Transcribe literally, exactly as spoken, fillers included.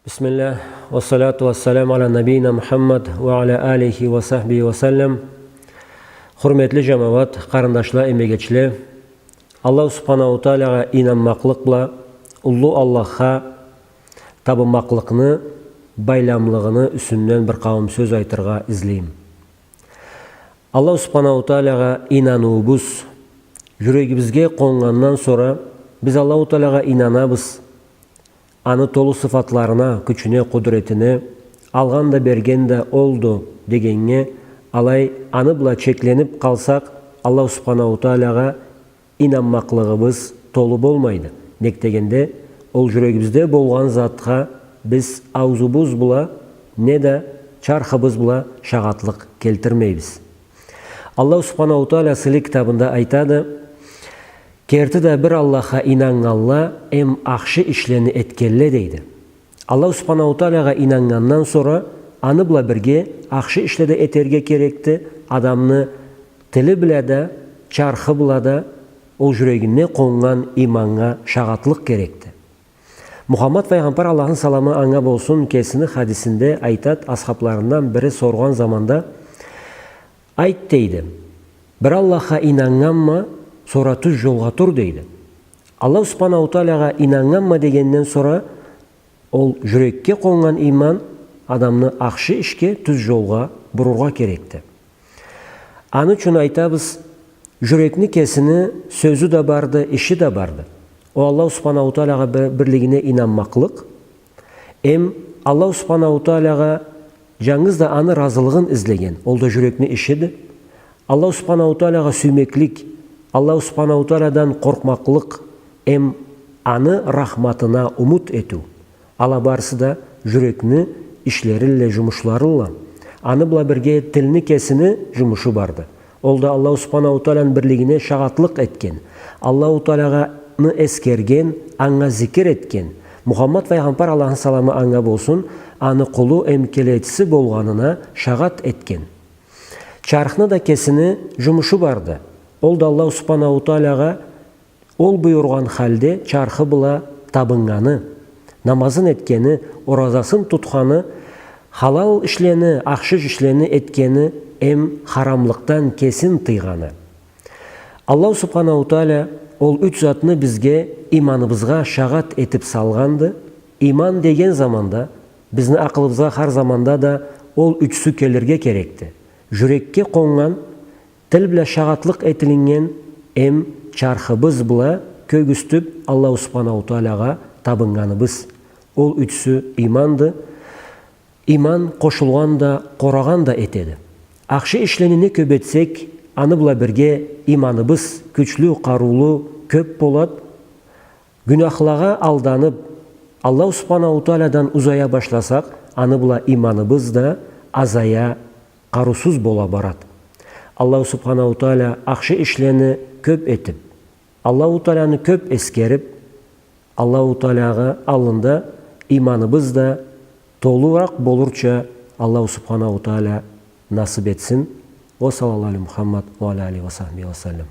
Бисмиллях, ва салату ва салам аля набийина Мухаммад ва аля алихи ва сахбихи ва саллам. Хурметли жамауат, къарындашла, эмегечле, Аллаху Субханаху Тааляга ийнанмакълыкъ бла Уллу Аллахха табынмакълыкъны байламлыгъыны юсюнден бир къауум сёз айтыргъа излейме. Аллаху Субханаху Тааляга ийнануубуз жюрегибизге къоннгандан сора, биз Аллаху Тааляга ийнанабыз, Аны толу сыфатларына, кючюне, къудуретине, алгъан да, берген да Олду дегеннге, алай Аны бла чекленип къалсакъ, Аллаху Субханаху Тааляга ийнанмакълыгъыбыз толу болмайды. Нек дегенде, ол жюрегибизде болгъан затха биз аузубуз бла неда чархыбыз бла шагъатлыкъ келтирмейбиз. Аллаху Субханаху Тааля сыйлы китабында айтады: «Керти да бир Аллахха ийнаннганла эм ахшы ишлени этгенле», — дейди. Аллаху Субханаху Тааляга ийнаннгандан сора, Аны бла бирге ахшы ишле да этерге керекди, адамны тили бла да, чархы бла да, ол жюрегинде къоннган ийманнга шагъатлыкъ керекди. Мухаммад файгъамбар, Аллахны саламы анга болсун, кесини хадисинде айтад, асхабларындан бири соргъан заманда: «Айт, — дейди, — бир Аллахха ийнаннганма, сора тюз жолгъа тур», — дейди. Аллаху Субханаху Тааляга ийнаннганма дегенден сора, ол жюрекге къоннган ийман адамны ахшы ишге, тюз жолгъа бурургъа керекди. Аны ючюн айтабыз, жюрекни кесини сёзю да барды, иши да барды. Ол Аллаху Субханаху Тааляга бир-, бирлигине ийнанмакълыкъ, эм Аллаху Субханаху Тааляга жангыз да Аны ыразылыгъын излеген, ол да жюрекни ишиди. Аллаху Субханаху Тааляга сюймеклик, Аллаху Субханаху Таалядан къоркъмакълыкъ, эм Аны рахматына умут этиу. Ала барысы да жюрекни ишлерилла, жумушларылла. Аны бла бирге тилни кесини жумушу барды. Ол да Аллаху Субханаху Тааляны бирлигине шагъатлыкъ этген, Аллаху Тааляны эсгерген, Анга зикир этген, Мухаммад файгъамбар, Аллахны саламы анга болсун, Аны къулу эм келечиси болгъанына шагъат этген. Чархны да кесини жумушу барды. Ол да Аллаху Субханаху Тааляга ол буюргъан халде чархы бла табыннганы, намазын этгени, оразасын тутханы, халал ишлени, ахшы ишлени этгени эм харамлыкъдан кесин тыйгъаны. Аллаху Субханаху Тааля ол юч затны бизге ийманыбызгъа шагъат этип салгъанды. Ийман деген заманда, бизни акъылыбызгъа хар заманда да ол ючюсю келирге керекди. Жюрекге къонннган, тил бла шагъатлыкъ этилиннген эм чархыбыз бла кёгюзтюп Аллаху Субханаху Тааляга табыннганыбыз. Ол ючюсю ийманды. Ийман къошулгъан да, къорагъан да этеди. Ахшы ишлени не кёп этсек, аны бла бирге ийманыбыз кючлю, къарыулу, кёп болад. Гюнахлагъа алданып, Аллаху Субханаху Таалядан узая башласакъ, аны бла ийманыбыз да азая, къарыусуз бола барад. Аллаху Субханаху Тааля ахшы ишлени кёп этип, Аллаху Тааляны кёп эсгерип, Аллаху Тааляны аллында ийманыбыз да толуракъ болурча Аллаху Субханаху Тааля насып этсин. Ва саллаллаху аля Мухаммад ва аля алихи ва сахбихи ва саллам.